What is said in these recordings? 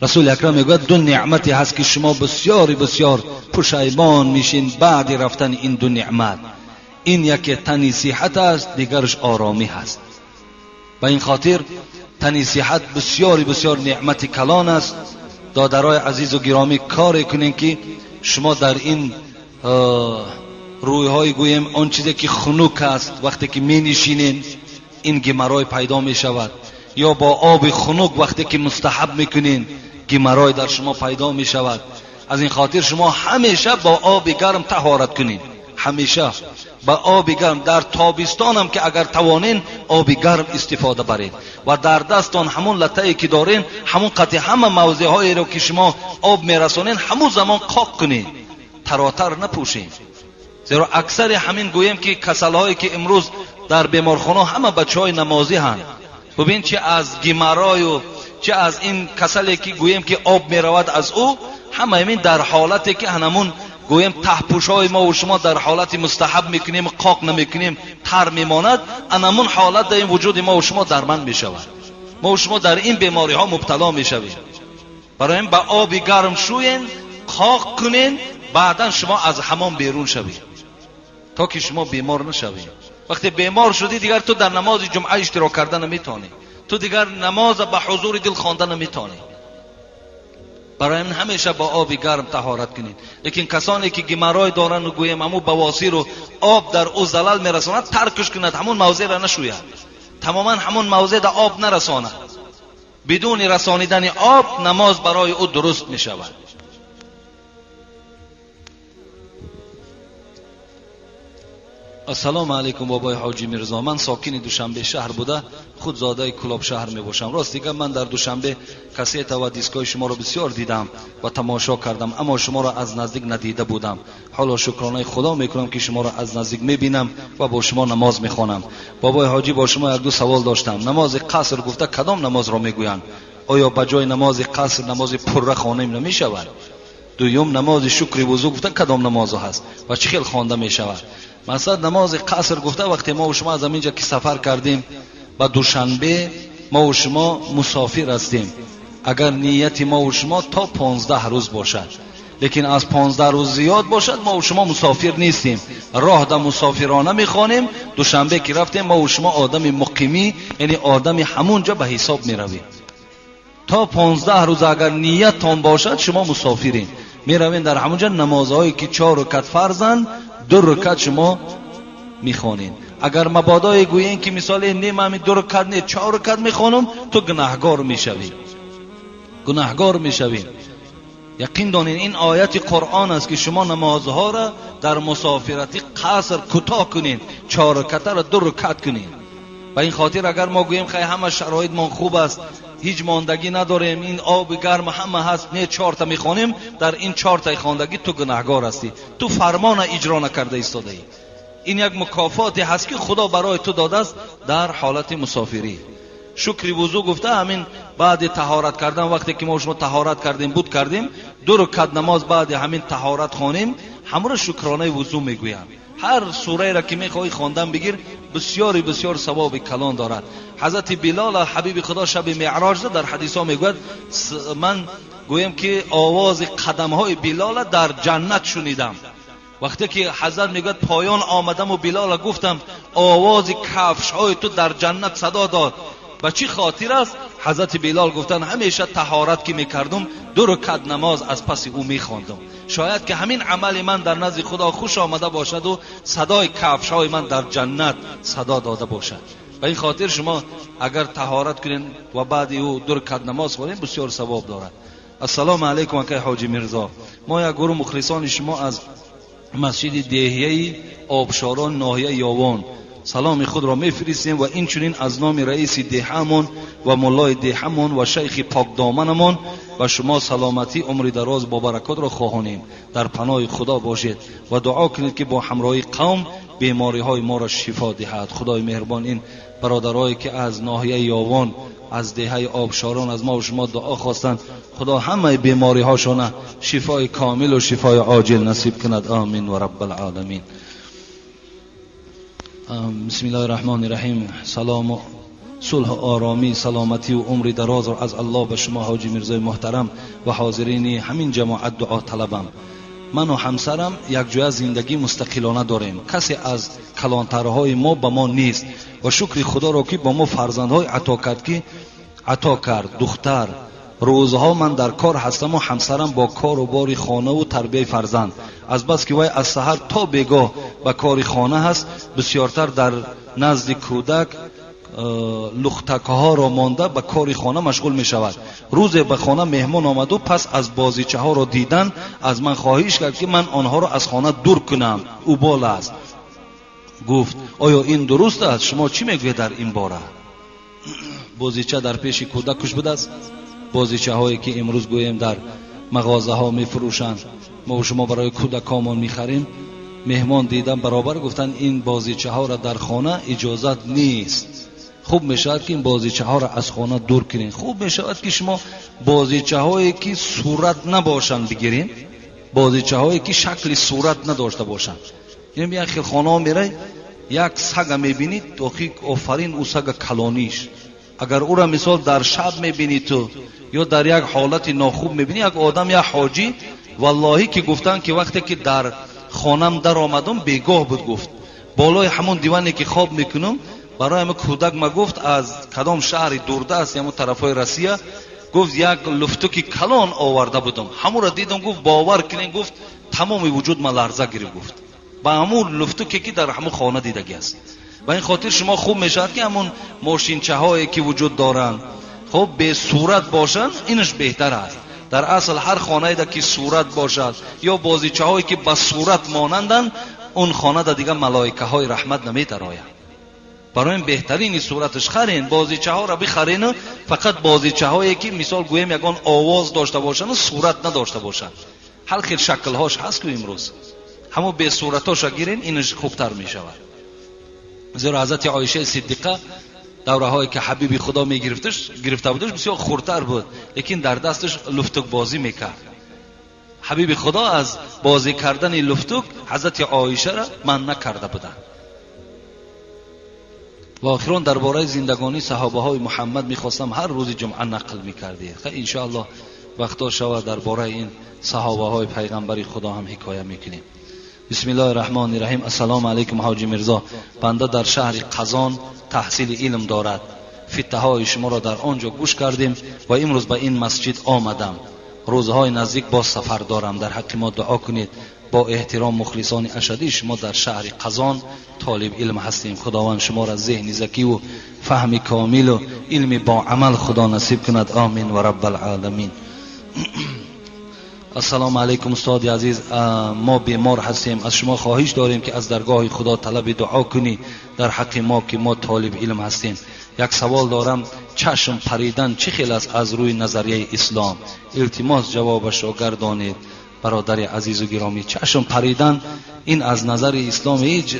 Расули Акрам мегӯяд ду неъмате ҳаст ки шумо бисёри бисёр пушаймон мешин баъди рафтани ин ду неъмат. Ин яке тани сиҳат аст, дигараш оромӣ ҳаст. Ба ин хотир тани сиҳат бисёри бисёр неъмати калон аст. Додарои азизу гиромӣ, коре кунем ки шумо дар ин рӯйҳои гӯем он чизе ки хунук аст, вақте ки менишинен ин геморрой пайдо мешавад, ё бо оби хунук вақте ки мустаҳаб мекунен геморрой дар шумо пайдо мешавад. Аз ин хотир шумо ҳамеша бо оби гарм таҳорат кунед, ҳамеша ба оби гарм. Дар тобистонам ки агар тавонен оби гарм истифода баред ва дар дастон ҳамон латае ки дорен, ҳамон қатъи ҳама мавзеъҳоеро ки шумо об мерасонен, ҳамон замон қоқ кунед, таротар напӯшед. Зеро аксари ҳамин гӯем ки касалҳое ки имрӯз дар беморхона ҳама бачаҳои намозӣ ҳанд. Бубин чи аз геморрою чи аз ин касале ки гӯем ки об меравад аз ӯ, ҳама ҳамин дар ҳолате ки ҳанамун гӯем таҳпӯшҳои мо ва шумо дар ҳолати мустаҳаб мекунем, қоқ намекунем, тар мемонад, анамун ҳолат дар ин вуҷуди мо ва шумо дарманд мешавад. Мо ва шумо дар ин бемориҳо мубтало мешавем. Барои ин ба оби гарм шӯен, қоқ кунен, баъдан шумо аз ҳамон берун шавед, то ки шумо бемор нашавед. Вақте бемор шудӣ, дигар ту дар намози ҷумъа иштирок карда наметавонӣ, ту дигар намоза ба ҳузури дил хонда наметавонӣ. Барои ин ҳамеша бо оби гарм таҳорат кунед. Лекин касоне ки геморрой доранд гӯем ҳамун бавосиру об дар ӯ залал мерасонад, таркш кунад, ҳамун мавзеъро нашӯяд, тамоман ҳамун мавзеъда об нарасонад. Бидуни расонидани об намоз барои ӯ дуруст мешавад. Ассалому алайкум бобои ҳоҷи Мирзо. Ман сокини Душанбе шаҳр буда, худ зодаи Кулоб шаҳр мебошам. Рост дигар ман дар Душанбе кассета ва дискҳои шуморо бисёр дидам ва тамошо кардам, аммо шуморо аз наздик надида будам. Ҳоло шукронаи Худо мекунам ки шуморо аз наздик мебинам ва бо шумо намоз мехонам. Бобои ҳоҷӣ, бо шумо як ду савол доштам. Намози қаср гуфта кадом намозро мегӯянд? Оё ба ҷои намози қаср намози пурра хонем намешавад? Дуюм, намози шукри вузӯ гуфта кадом намозо ҳаст ва чӣ хел хонда мешавад? Масалан, намози қаср гуфта вақте мо ва шумо аз ҳаминҷа ки сафар кардем ба Душанбе, мо ва шумо мусофир ҳастем. Агар нияти мо ва шумо то 15 рӯз бошад, лекин аз 15 рӯз зиёд бошад, мо ва шумо мусофир нестем. Роҳ да мусофирона мехонем. Душанбе ки рафтем, мо ва шумо одами муқимӣ, яъне одами ҳамунҷа ба ҳисоб меравем. То 15 рӯз агар нияттон бошад, шумо мусофиред. Меравем дар ҳамунҷа намозҳое ки 4 ракат фарзанд, 2 ракат шумо мехонед. Агар мабодое гӯем ки мисоле не, ман 2 ракат не, 4 ракат мехонам, ту гунаҳгор мешавӣ. Гунаҳгор мешавӣ. Яқин донед ин ояти Қуръон аст ки шумо намозҳоро дар мусофирати қаср кӯтоҳ кунед, 4 ракатаро 2 ракат кунед. Ба ин хотир агар мо гӯем хай ҳама шароитмон хуб аст, ҳеҷ мондагӣ надорем, ин оби гарм ҳама ҳаст, не 4 мехонем, дар ин 4 хондагӣ ту гунаҳгор ҳастӣ, ту фармона иҷро накарда истодаӣ. Ин як мукофоте ҳаст ки Худо барои ту додааст дар ҳолати мусофирӣ. Шукри вузӯ гуфта ҳамин баъди таҳорат кардан, вақте ки мо шумо таҳорат кардем, буд кардем, 2 ракат намоз баъди ҳамин таҳорат хонем, ҳамро шукронаи вузӯ мегӯянд. Ҳар сураеро ки мехоҳӣ хондан бигир, бисёри бисёр савоби калон дорад. Ҳазрати Билол ҳабиби Худо шаби меъроҷ дар ҳадисҳо мегӯяд, ман гӯям ки овози қадамҳои Билола дар ҷаннат шунидам. Вақте ки ҳазрат мегӯяд поён омадам ва Билола гуфтам овози кафшҳои ту дар ҷаннат садо дод. Ба чӣ хотир аст? Ҳазрати Билол гуфтанд ҳамеша таҳорат ки мекардум, 2 ракат намоз аз паси ӯ мехондум. Шояд ки ҳамин амали ман дар назди Худо хуш омада бошад ва садои кафшҳои ман дар ҷаннат садо дода бошад. Ба ин хотир шумо агар таҳорат кунед ва баъди ӯ 2 ракат намоз хонед, бисёр савоб дорад. Ассалому алайкум акай ҳоҷи Мирзо. Мо як гурӯҳ мухлисони шумо аз масҷиди деҳияи Обшорон ноҳияи Ёвон саломи худро мефиристем ва инчунин аз номи раиси деҳамон ва муллои деҳамон ва шайхи покдоманамон ба шумо саломатӣ, умри дароз бо баракотро хоҳонем. Дар паноҳи Худо бошед ва дуо кунед ки бо ҳамроҳии қавм бемориҳои моро шифо диҳад. Худои меҳрубон ин бародарое ки аз ноҳияи Ёвон, аз деҳаи Обшорон аз мо ва шумо дуо хостанд, Худо ҳамаи бемориҳошона шифои комил ва шифои оҷил насиб кунад. Амин ва раббал оламин. Бисмиллоҳир раҳмонир раҳим. Салому Сулҳу оромӣ, саломатӣ ва умри дарозро аз Аллоҳ ба шумо ҳоҷи Мирзои муҳтарам ва ҳозирини ҳамин ҷамоат дуо талабам. Ман ва ҳамсарам якҷоя зиндагии мустақилона дорем. Касе аз калонтарҳои мо ба мо нест ва шукри Худоро ки ба мо фарзандҳои ато кард, ки ато кард духтар. Рӯзҳо ман дар кор ҳастам ва ҳамсарам бо кору бори хона ва тарбияи фарзанд. Аз бас ки вай аз саҳар то бегоҳ ба кори хона ҳаст, бисёртар дар назди кӯдак лухтакҳоро монда ба кори хона машғул мешавад. Рӯзе ба хона меҳмон омаду пас аз бозичаҳоро дидан аз ман хоҳиш кард, ки ман онҳоро аз хона дур кунам. Ӯ бол аст. Гуфт: оё ин дуруст аст? Шумо чӣ мегӯед дар ин бора? Бозича дар пеши кӯдак куш будааст. Бозичаҳое ки имрӯз гӯем дар мағозаҳо мефурӯшанд, мо шумо барои кӯдакомон мехарем. Меҳмон дидан баробар гуфтанд ин бозичаҳоро дар хона иҷозат нест. Хуб мешавад ки ин бозичаҳоро аз хона дур кунед. Хуб мешавад ки шумо бозичаҳое ки сурат набошанд бигиред, бозичаҳое ки шакли сурат надошта бошанд. Яъне як хел хонаҳо мерай, як сага мебинед, охи офарин ӯ сага калониш. Агар ӯра мисол дар шаб мебинӣ ту ё дар як ҳолати нохуб мебинӣ, як одам, як ҳоҷӣ, валлоҳӣ ки гуфтанд ки вақте ки дар хонам даромадам бегоҳ буд, гуфт болои ҳамон диване ки хоб мекунам, барои ҳамин кӯдак ма гуфт аз кадом шаҳри дурдаст, ҳамон тарафҳои Россия, гуфт як луфтуки калон оварда будам. Ҳамонро дидам, гуфт бовар кунед, гуфт тамоми вуҷуд ма ларза гирифт, гуфт ба ҳамон луфтуке ки дар ҳамон хона дидагӣ аст. Ба ин хотир шумо хуб мешавад ки ҳамон мошинчаҳое ки вуҷуд доранд, хуб бесурат бошанд, инаш беҳтар аст. Дар асл ҳар хонае ки сурат бошад ё бозичаҳое ки ба сурат монанданд, он хонада дигар малоикаҳои раҳмат намедароянд. Барои ин беҳтарини сураташ харен, бозичаҳоро бихарену фақат бозичаҳое ки мисол гӯем ягон овоз дошта бошанд, сурат надошта бошанд. Ҳар хел шаклҳош ҳаст ку имрӯз. Ҳамон бесуратоша гирен, инаш хубтар мешавад. Зеро ҳазрати Оишаи Сиддиқа давраҳое ки ҳабиби Худо мегирифташ, гирифта будаш, бисёр хурдтар буд, лекин дар дасташ луфтукбозӣ мекард. Ҳабиби Худо аз бозӣ кардани луфтук ҳазрати Оишаро манъ накарда буданд. Ва охирон дар бораи зиндагонии саҳобаҳои Муҳаммад мехостам ҳар рӯзи ҷумъа нақл мекардед. Иншоаллоҳ вақто шавад дар бораи ин саҳобаҳои пайғамбари Худо ҳам ҳикоя мекунем. Бисмиллоҳи раҳмони раҳим. Ассалому алайкум ҳоҷи Мирзо. Банда дар шаҳри Қазон таҳсили илм дорад. Фиттаҳои шуморо дар он ҷо гӯш кардем ва имрӯз ба ин масҷид омадам. Рӯзҳои наздик боз сафар дорам. Дар ҳаққи мо дуо кунед. Бо эҳтиром мухлисони ашадии шумо дар шаҳри Қазон толиб илм ҳастем. Худованд шуморо зеҳни закиву фаҳми комилу илми бо амал Худо насиб кунад. Амин ва раббал оламин. Ассалому алайкум устоди азиз. Мо бемор ҳастем. Аз шумо хоҳиш дорем ки аз даргоҳи Худо талаби дуо кунӣ дар ҳаққи мо ки мо толиб илм ҳастем. Як савол дорам: чашм паридан чӣ хел аст аз рӯи назарияи ислом? Илтимос ҷавобашро гардонед. Бародари азизу гиромӣ, чашм паридан ин аз назари ислом ҳеҷ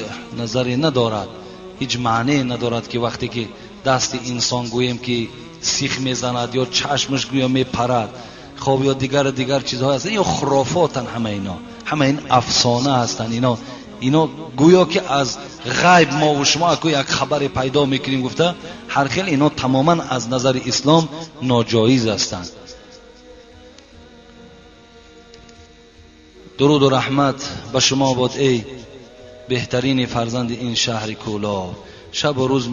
назаре надорад, ҳеҷ маъне надорад ки вақте ки дасти инсон гӯем ки сих мезанад ё чашмаш гӯё мепарад, хоб ё дигар дигар чизҳо ҳастанд, ё хурофотанд. Ҳама ино, ҳама ин афсона ҳастанд. Ино гӯё ки аз ғайб мо ва шумо аку як хабаре пайдо мекунем гуфта, ҳар хел ино тамоман аз назари ислом ноҷоиз ҳастанд. Дуруду раҳмат ба шумо бод эй беҳтарини фарзанди ин шаҳри Кӯлоб. Шабу рӯз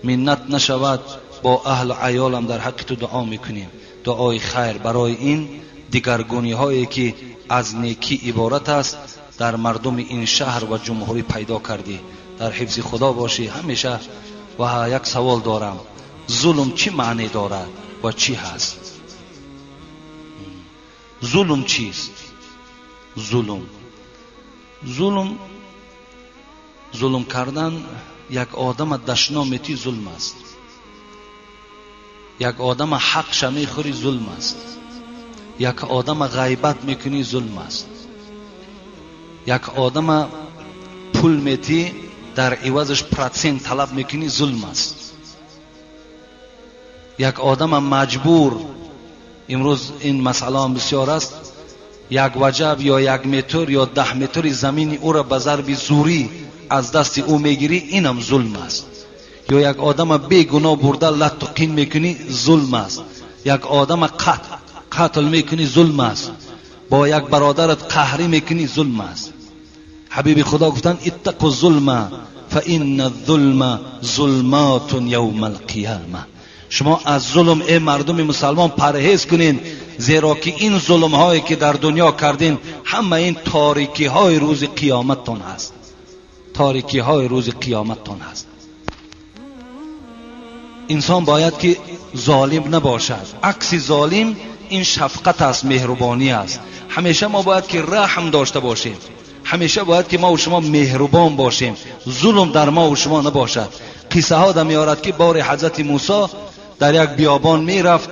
миннат нашавад, бо аҳлу аёлам дар ҳаққи ту дуо мекунем. Дуои хайр барои ин дигаргуниҳое ки аз некӣ иборат аст дар мардуми ин шаҳр ва ҷумҳурӣ пайдо кардӣ. Дар ҳифзи Худо бошӣ ҳамеша. Ва як савол дорам: зулм чӣ маъне дорад ва чӣ ҳаст? Зулм чист? Зулм кардан як одама дашном метӣ зулм аст. Як одама ҳақша мехӯрӣ зулм аст. Як одама ғайбат мекунӣ зулм аст. Як одама пул метӣ дар ивазаш процент талаб мекунӣ зулм аст. Як одама маҷбур, имрӯз ин масъалаам бисёр аст, як ваҷаб ё як метр ё 10 метри замини ӯро ба зарби зурӣ аз дасти ӯ мегирӣ, инам зулм аст. Ё як одама бегуноҳ бурда латту қин мекунӣ, зулм аст. Як одама қатл мекунӣ, зулм аст. Бо як бародарат қаҳрӣ мекунӣ, зулм аст. Ҳабиби Худо гуфтанд: иттақу зулма фаинна зулма зулматун явмал қияма. Шумо аз зулм, эй мардуми мусалмон, парҳез кунед, зеро ки ин зулмҳое ки дар дунё кардин, ҳама ин торикиҳои рӯзи қиёматтон ҳаст. Торикиҳои рӯзи қиёматтон ҳаст. Инсон бояд ки золим набошад. Акси золим ин шафқат аст, меҳрубонӣ аст. Ҳамеша мо бояд ки раҳм дошта бошем. Ҳамеша бояд ки мо ва шумо меҳрубон бошем. Зулм дар мо ва шумо набошад. Қиссаҳо да меорад ки бори ҳазрати Мусо дар як биёбон мерафт,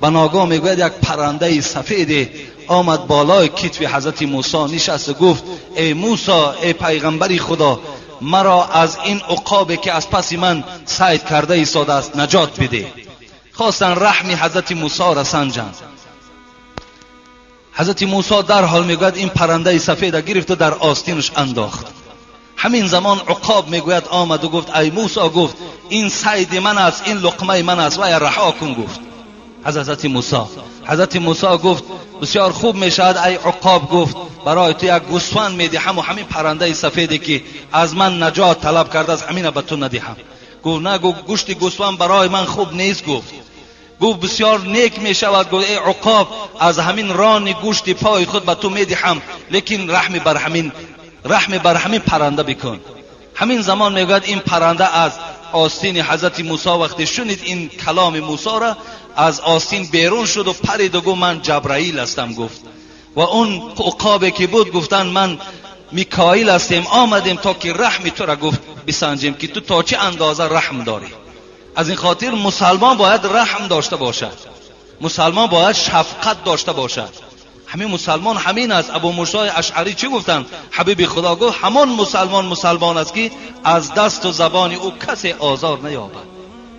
ба ногоҳ мегӯяд як паррандаи сафеде омад болои китфи ҳазрати Мусо нишаст ва гуфт: эй Мусо, эй пайғамбари Худо, маро аз ин уқобе ки аз паси ман сайд карда истодааст наҷот бидеҳ. Хостанд раҳми ҳазрати Мусоро санҷанд. Ҳазрати Мусо дарҳол мегӯяд ин паррандаи сафеда гирифту дар остинаш андохт. Ҳамин замон уқоб мегӯяд омаду гуфт: ай Мусо, гуфт, ин сайди ман аст, ин луқмаи ман аст, вая раҳо кун, гуфт ҳазрати Мусо. Ҳазрати Мусо гуфт: бисёр хуб мешавад, ай уқоб, гуфт, барои ту як гӯсфанд медиҳам ва ҳамин паррандаи сафеде ки аз ман наҷот талаб кардааст, ҳамина ба ту надиҳам. Гуфт: на, гуфт, гӯшти гӯсфанд барои ман хуб нест, гуфт. Гуфт: бисёр нек мешавад, гуфт, эй уқоб, аз ҳамин рони гӯшти пои худ ба ту медиҳам, лекин раҳми бар ҳамин парранда бикун. Ҳамин замон мегӯяд ин парранда аз остини ҳазрати Мусо вақте шунид ин каломи Мусоро, аз остин берун шуд ва парид ва гуфт: ман Ҷабраил ҳастам, гуфт. Ва он уқобе ки буд, гуфтанд: ман Микоил ҳастем, омадем то ки раҳми туро, гуфт, бисанҷем ки ту то чӣ андоза раҳм дорӣ. Аз ин хотир мусалмон бояд раҳм дошта бошад, мусалмон бояд шафқат дошта бошад. Ҳамин мусалмон ҳамин аст. Абу Мусои Ашъарӣ чӣ гуфтанд? Ҳабиби Худо гуфт: ҳамон мусалмон мусалмон аст ки аз дасту забони ӯ касе озор наёбад.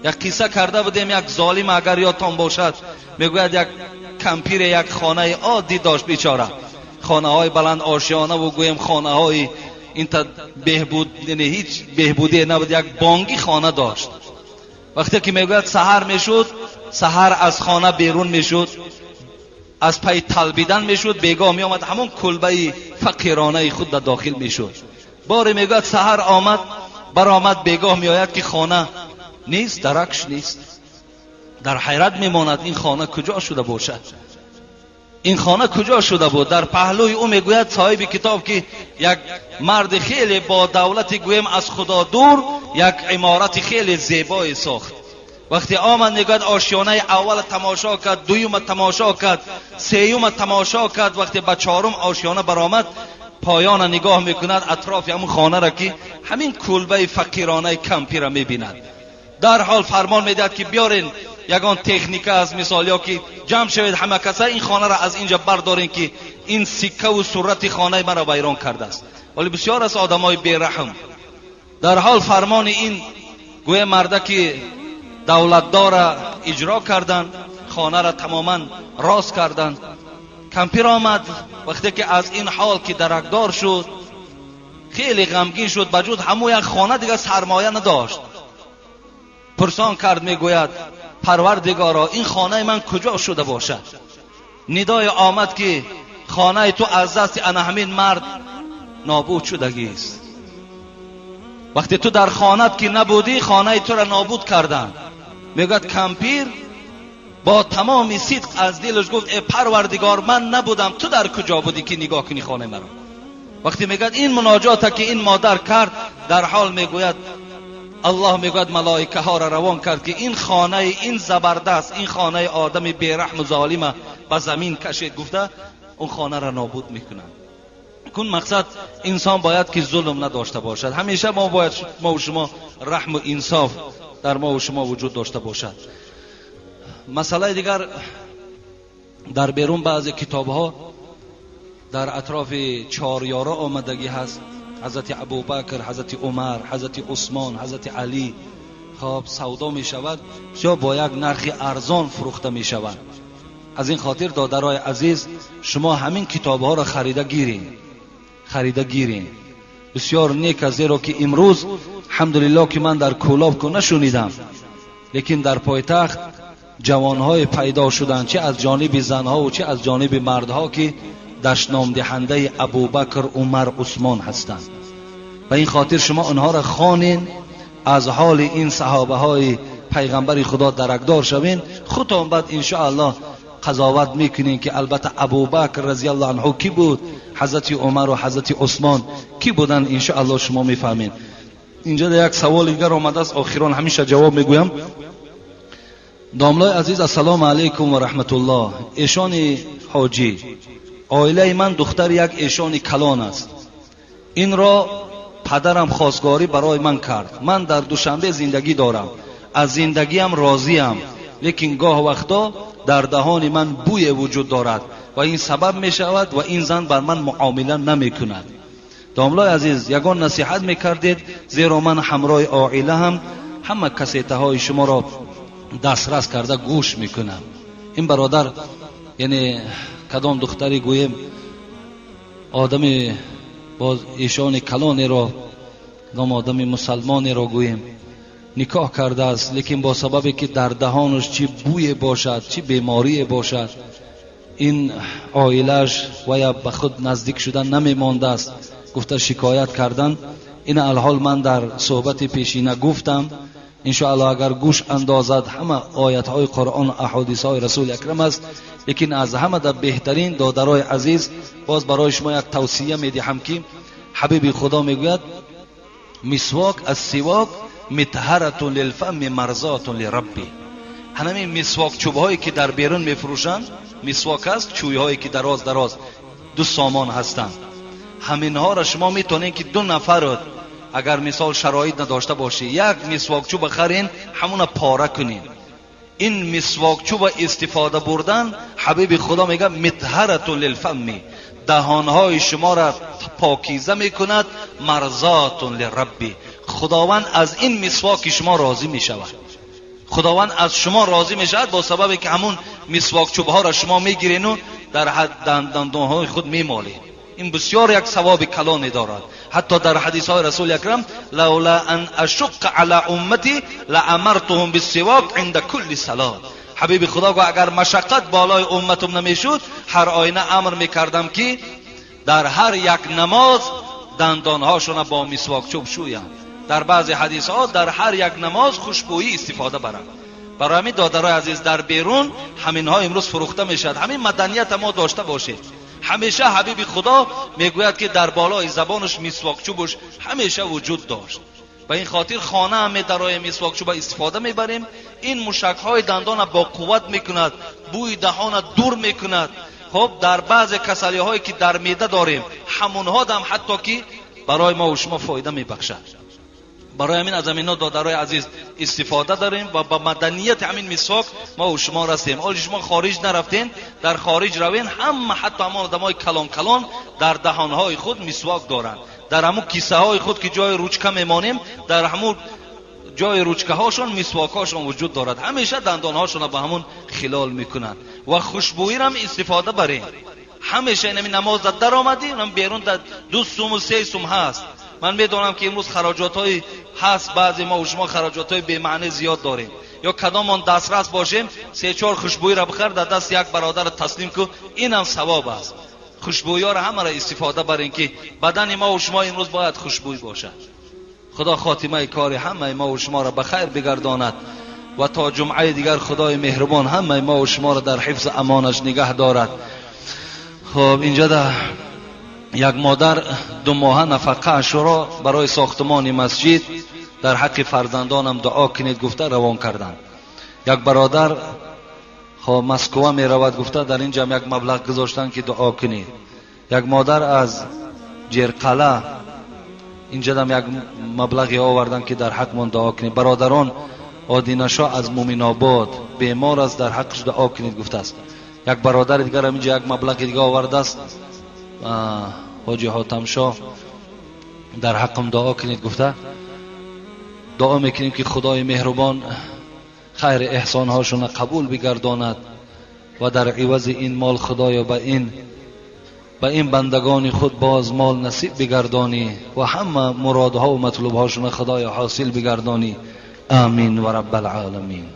Як қисса карда будем, як золим, агар ёдтон бошад, мегӯяд як кампире як хонаи оддӣ дошт бечора, хонаҳои баланд ошёнаву гӯем хонаҳои инта беҳбуд, яъне ҳеҷ беҳбудие набуд, як бонги хона дошт. Вақте ки мегӯяд саҳар мешуд, саҳар аз хона берун мешуд, аз пай талбидан мешуд, бегоҳ меомад ҳамон кулбаи фақиронаи худ да дохил мешуд. Боре мегӯяд саҳар омад, баромад, бегоҳ меояд ки хона нест, даракш нест. Дар ҳайрат мемонад, ин хона куҷо шуда бошад, ин хона куҷо шуда буд. Дар паҳлӯи ӯ мегӯяд соҳиби китоб ки як марди хеле бо давлати гӯем аз Худо дур як иморати хеле зебое сохт. Вақте омад, мегӯяд ошёнаи аввала тамошо кард, дуюма тамошо кард, сеюма тамошо кард. Вақте ба чорум ошёна баромад, поёна нигоҳ мекунад атрофи ҳамун хонара ки ҳамин кулбаи фақиронаи кампира мебинад. Дарҳол фармон медиҳад ки биёрен ягон техника аз мисол ё ки ҷамъ шавед ҳама каса, ин хонаро аз инҷа бардорен ки ин сиккаву сурати хонаи маро вайрон кардааст. Вале бисёр аст одамои бераҳм. Дарҳол фармони ин гӯя марда ки давлатдора иҷро карданд, хонаро тамоман рост карданд. Кампир омад, вақте ки аз ин ҳол ки даракдор шуд, хеле ғамгин шуд. Ба ҷуз ҳамун як хона дигар сармоя надошт. Пурсон кард, мегӯяд: Парвардигоро, ин хонаи ман куҷо шуда бошад? Нидое омад ки хонаи ту аз дасти ана ҳамин мард нобуд шудагист. Вақте ту дар хонат ки набудӣ, хонаи туро нобуд карданд. Мегӯяд кампир бо тамоми сидқ аз дилаш гуфт: э Парвардигор, ман набудам, ту дар куҷо будӣ ки нигоҳ кунӣ хонаи маро? Вақте мегӯяд ин муноҷота ки ин модар кард, дарҳол мегӯяд Аллоҳ мегӯяд малоикаҳоро равон кард ки ин хонаи ин забардаст, ин хонаи одами бераҳму золима ба замин кашед, гуфта он хонаро нобуд мекунанд. Кун мақсад инсон бояд ки зулм надошта бошад. Ҳамеша мо бояд мо ва шумо раҳму инсоф дар мо ва шумо вуҷуд дошта бошад. Масъалаи дигар, дар берун баъзе китобҳо дар атрофи чорёра омадагӣ ҳаст. Ҳазрати Абубакр, ҳазрати Умар, ҳазрати Усмон, ҳазрати Алӣ. Хоб савдо мешавад, бисёр бо як нархи арзон фурӯхта мешавад. Аз ин хотир, додарои азиз, шумо ҳамин китобҳоро харида гирен, харида гирен. Бисёр нек аст, зеро ки имрӯз алҳамдулиллоҳ ки ман дар Кӯлоб ку нашунидам, лекин дар пойтахт ҷавонҳое пайдо шуданд, чӣ аз ҷониби занҳо чӣ аз ҷониби мардҳо, ки дашномдиҳандаи Абубакр, Умар, Усмон ҳастанд. Ба ин хотир шумо онҳоро хонин, аз ҳоли ин саҳобаҳои пайғамбари Худо даракдор шавин, худтон баъд иншоаллоҳ қазоват мекунем ки албатта Абубакр разияллоҳу анҳу кӣ буд, ҳазрати Умар ва ҳазрати Усмон кӣ буданд, иншоаллоҳ шумо мефаҳмед. Инҷо як савол дигар омадааст, охирон ҳамеша ҷавоб мегӯям. Домлаи азиз, ассалому алайкум ва раҳматуллоҳ. Эшони ҳоҷӣ, оилаи ман духтари як эшони калон аст. Инро падарам хостгорӣ барои ман кард. Ман дар Душанбе зиндагӣ дорам, аз зиндагиам розиям, лекин гоҳ вақто дар даҳони ман бӯе вуҷуд дорад ва ин сабаб мешавад ва ин зан бар ман муомила намекунад. Домлаи азиз, ягон насиҳат мекардед, зеро ман ҳамроҳи оилаам ҳама кассетаҳои шуморо дастрас карда гӯш мекунам. Ин бародар, яъне кадом духтаре гӯем, одами боз эшони калонеро, кадом одами мусалмонеро гӯем, никоҳ кардааст, лекин бо сабабе ки дар даҳонаш чӣ бӯе бошад, чӣ беморие бошад, ин оилааш вая ба худ наздик шуда намемондааст, гуфта шикоят кардан. Ин алҳол ман дар суҳбати пешина гуфтам, иншоаллоҳ агар гӯш андозад ҳама оятҳои Қуръон, аҳодисҳои Расули Акрам аст. Лекин аз ҳама дар беҳтарин, додарои азиз, боз барои шумо як тавсия медиҳам ки ҳабиби Худо мегӯяд: мисвок ассивок митҳаратун лилфами марзотун лирабби. Ҳамин мисвок чӯбҳое ки дар берун мефурӯшанд, мисвок аст, чӯйҳое ки дароз дароз 2 сомон ҳастанд, ҳаминҳоро шумо метавонед ки 2 нафарот агар мисол шароит надошта бошӣ, як мисвокчӯба харин, ҳамуна пора кунин. Ин мисвокчӯба истифода бурдан, ҳабиби Худо мегӯяд митҳаратун лилфами, даҳонҳои шуморо покиза мекунад, марзотун лирабби. Худованд аз ин мисвоки шумо розӣ мешавад. Худованд аз шумо розӣ мешавад бо сабабе ки ҳамун мисвокчӯбҳоро шумо мегирину дар дандонҳои худ мемолед. Ин бисёр як савоби калоне дорад. Ҳатто дар ҳадисҳои Расули Акрам лаула ан ашуққа ала уммати лаамартуҳум биссивок инда кулли салот. Ҳабиби Худо гуфт агар машаққат болои умматум намешуд, ҳар оина амр мекардам ки дар ҳар як намоз дандонҳошона бо мисвокчӯб шӯянд. Дар баъзе ҳадисҳо дар ҳар як намоз хушбӯйӣ истифода баранд. Барои ҳамин додарои азиз, дар берун ҳаминҳо имрӯз фурӯхта мешавад. Ҳамин маданията мо дошта бошед. Ҳамеша ҳабиби Худо мегӯяд ки дар болои забонаш мисвокчӯбаш ҳамеша вуҷуд дошт. Ба ин хотир хона ҳам медароем, мисвокчӯба истифода мебарем. Ин мушакҳои дандона бо қувват мекунад, бӯи даҳона дур мекунад. Хоб, дар баъзе касалиҳое ки дар меъда дорем, ҳамонҳо дам ҳатто ки барои мо ва шумо фоида мебахшад. Барои ҳамин аз ҳаминҳо додарои азиз истифода дорем ва ба маданияти ҳамин мисвок мо ва шумо расем. Оли шумо хориҷ нарафтен, дар хориҷ равен, ҳама ҳатто ҳамон одамои калон калон дар даҳонҳои худ мисвок доранд. Дар ҳамун кисаҳои худ ки ҷои ручка мемонем, дар ҳамун ҷои ручкаҳошон мисвокҳошон вуҷуд дорад. Ҳамеша дандонҳошонро ба ҳамун хилол мекунанд ва хушбӯйирам истифода барем. Ҳамеша ин ҳамин намоз дар даромадӣ, ҳам берун дар 2 сум ва 3 сум ҳаст. Ман медонам ки имрӯз хароҷотҳои ҳаст, баъзе мо ва шумо хароҷотҳои бемаъне зиёд дорем. Ё кадомон дастрас бошем, 3-4 хушбӯйиро бихар, дар даст як бародарро таслим кун, инам савоб аст. Хушбӯйиҳоро ҳамаро истифода барем ки бадани мо ва шумо имрӯз бояд хушбӯй бошад. Худо хотимаи кори ҳамаи мо ва шуморо ба хайр бигардонад ва то ҷумъаи дигар Худои меҳрубон ҳамаи мо ва шуморо дар ҳифзи амонаш нигаҳ дорад. Хоб, инҷа да як модар 2 моҳа нафақаашро барои сохтмони масҷид дар ҳаққи фарзандонам дуо кунед гуфта равон карданд. Як бародар хоб Москва меравад гуфта дар инҷа ҳам як маблағ гузоштанд ки дуо кунед. Як модар аз Ҷерқала инҷа ҳам як маблағе оварданд ки дар ҳақмон дуо кунед. Бародарон, Одинашо аз Муминобод бемор аст, дар ҳаққаш дуо кунед гуфтааст. Як бародари дигар ҳам инҷа як маблағи дига овардааст, ҳоҷи Ҳотамшо дар ҳаққам дуо кунед гуфта. Дуо мекунем ки Худои меҳрубон хайри эҳсонҳошонро қабул бигардонад ва дар ивази ин мол Худоё ба ин Ба ин бандагони худ боз мол насиб бигардонӣ ва ҳама муродҳо ва матлубҳошона, Худоё, ҳосил бигардонӣ. Амин ва раббал оламин.